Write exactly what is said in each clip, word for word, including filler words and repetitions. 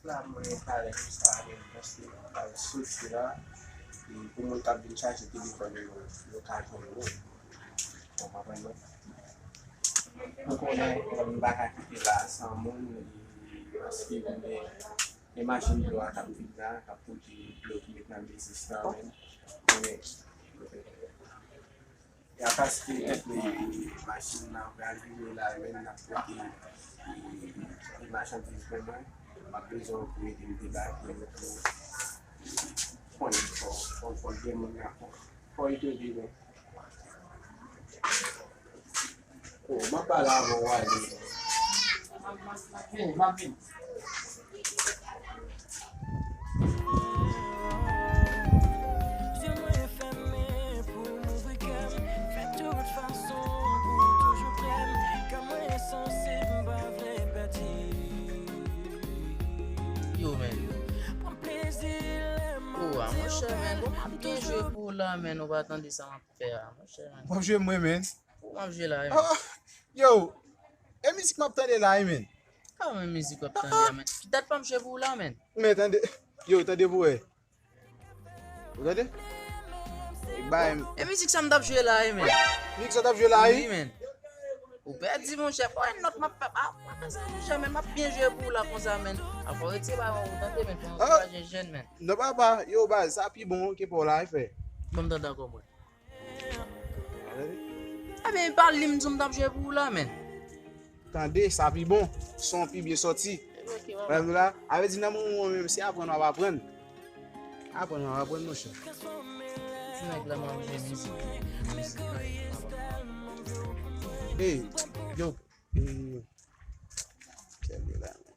La, mwen pale konsa avè w paske mwen pral soti la. E pou moun k ap vin chache telefòn yo, yo ka jwenn mwen. Ou konprann mwen? Ou konnen, eh, m pa ka kite la san moun, e paske mwen gen, gen machin dlo a k ap vin la, k ap pote dlo ki met nan biznis lan, men, men, ya paske, e, machin nan pral vini la, men n ap pote, e, e, machandiz pou mwen. M ap bezwen w pou ede m debake yo tou. Konnen fò, fò, fò gen moun nan, fò, fò ede m. Oh, m ap pale avè w ale. M ap vini, m ap vini. Yo, men. Oh, a, monchè, men, bon, m ap byen jwe pou ou la, men, ou pa tande sa m ap fè a, monchè, men. W ap jwe mwen, men. Ou m ap jwe la, men. Ah, yo, e mizik m ap tande la, wi, men. Kòman mizik w ap tande a, men? Ki dat pa m jwe pou ou la, men? Men, tande, yo, tande pou wè. Ou tande? E bay m. E mizik sa m t ap jwe la, wi, men. Mizik sa w t ap jwe la, wi? Wi, men. Ou pèdi, monchè. Bon, e nòt m ap fè, pa, pa fè sa, monchè, men m ap byen jwe pou ou la konsa, men. Afò retire bagay ou tande, men, fò ankouraje jèn, men. Non, papa, yo, baz, sa pi bon ke pa w la, e fè. Bon, m tande ankò, mwen. Ebyen, pa li m di w m t ap jwe pou ou la, men. Tande, sa pi bon. Son pi byen sòti. Ebyen, ok, papa. Wè m la, a vle di nan moman w menm, se aprann w ap aprann. Aprann w ap aprann, monchè. Ti nèg la, m ap jwe mizik. Mizik la, papa. Ey, yo, ey, kèl la, men.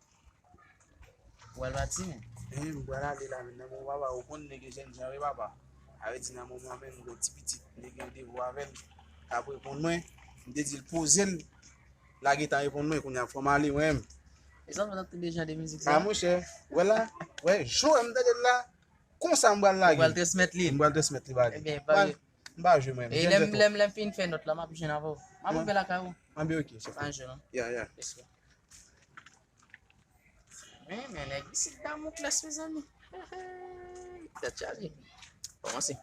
Ou pral pati, men? Wi, m pral ale la, men nan moman, papa, ou konn nèg yo jènjan, wi, papa. A vle di nan moman, men, m gon ti pitit, nèg yo devwa avè l, k ap reponn mwen, m te di l poze l, la gentan reponn mwen, kounye a fò m ale, mwen menm. E sa, m t ap tande jan de mizik sa? A, monchè, wè la, wè, jan m tande l la, konsa m pral lage. Ou pral transmèt li? M pral transmèt li ba li. Ebyen, pa gen. M pa jwe, mwen. E lè m, lè m, lè m fin fè nòt la, m ap jwenn avè w. M ap rive lakay ou. Anben, ok, chèf. Pa jwe, non? Ya, ya. Respè. Men, men, nèg isit Damoklès, mezanmi. Tèt chaje. Kòmanse.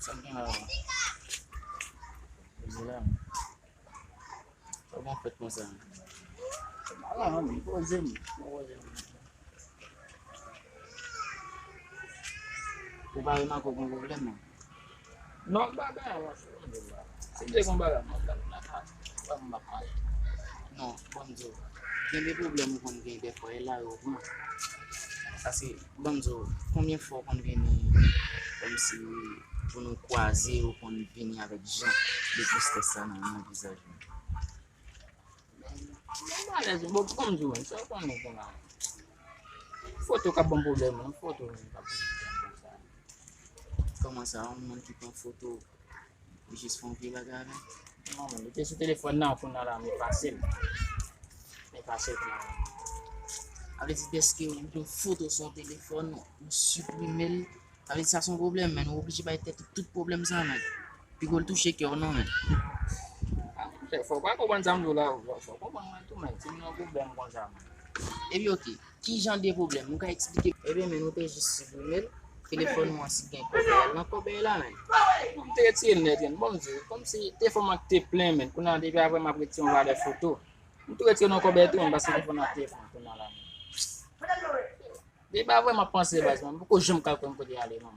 Sa m gen la, poze la. Kòman w fèt konsa? Ala, manmi, poze m. Poze m. Ou pa remake w gen pwoblèm, non? Non, m pa gen anyen, monchè. Si m te gen bagay, m ap gade lakay. Wè m ap pale. Non, ban m di w. Gen de pwoblèm ou konn gen dèfwa, e la yo pran. Paske, ban m di w, konbyen fwa w konn vini, kòmsi pou nou kwaze, ou konn vini avèk jan de tristès sa nan, nan vizaj ou? Mwen alèz, bon, kòm di w, sa w konnen konn la. Foto k ap ban m pwoblèm, non, foto menm k ap ban m pwoblèm konsa. Kòman sa, yon moun ki pran foto, li jis fè yon vye bagay avè l? Non, men li te sou telefòn nan, kounye a la, m efase l. M efase l kounye a la. Sa vle di, dèske ou gen foto sou yon telefòn, ou siprime l, sa vle di sa se yon pwoblèm, men ou oblije bay tèt ou tout pwoblèm sa, men. Piko l touche kè w non, men. A, monchè, fò w pa konprann sa m di w la, fò, fò w konprann mwen tou, men. Si m nan pwoblèm konsa, men. Epi, ok, ki jan de pwoblèm? Ou ka eksplike? Ebyen, men, nou te jis siprime l. Telefòn mwen si gen kòbèy, al nan kòbèy la, men. M te retire l nèt, bon, m di w, kòmsi telefòn mwen te plen, men. Kounye a, depi apre m ap retire yon valè foto. M tou retire nan kòbèy tou, men, paske telefòn nan te plen, kounye a la, men. Deba vrèman panse baz mwen, m poko janm ka konn kote y ale non.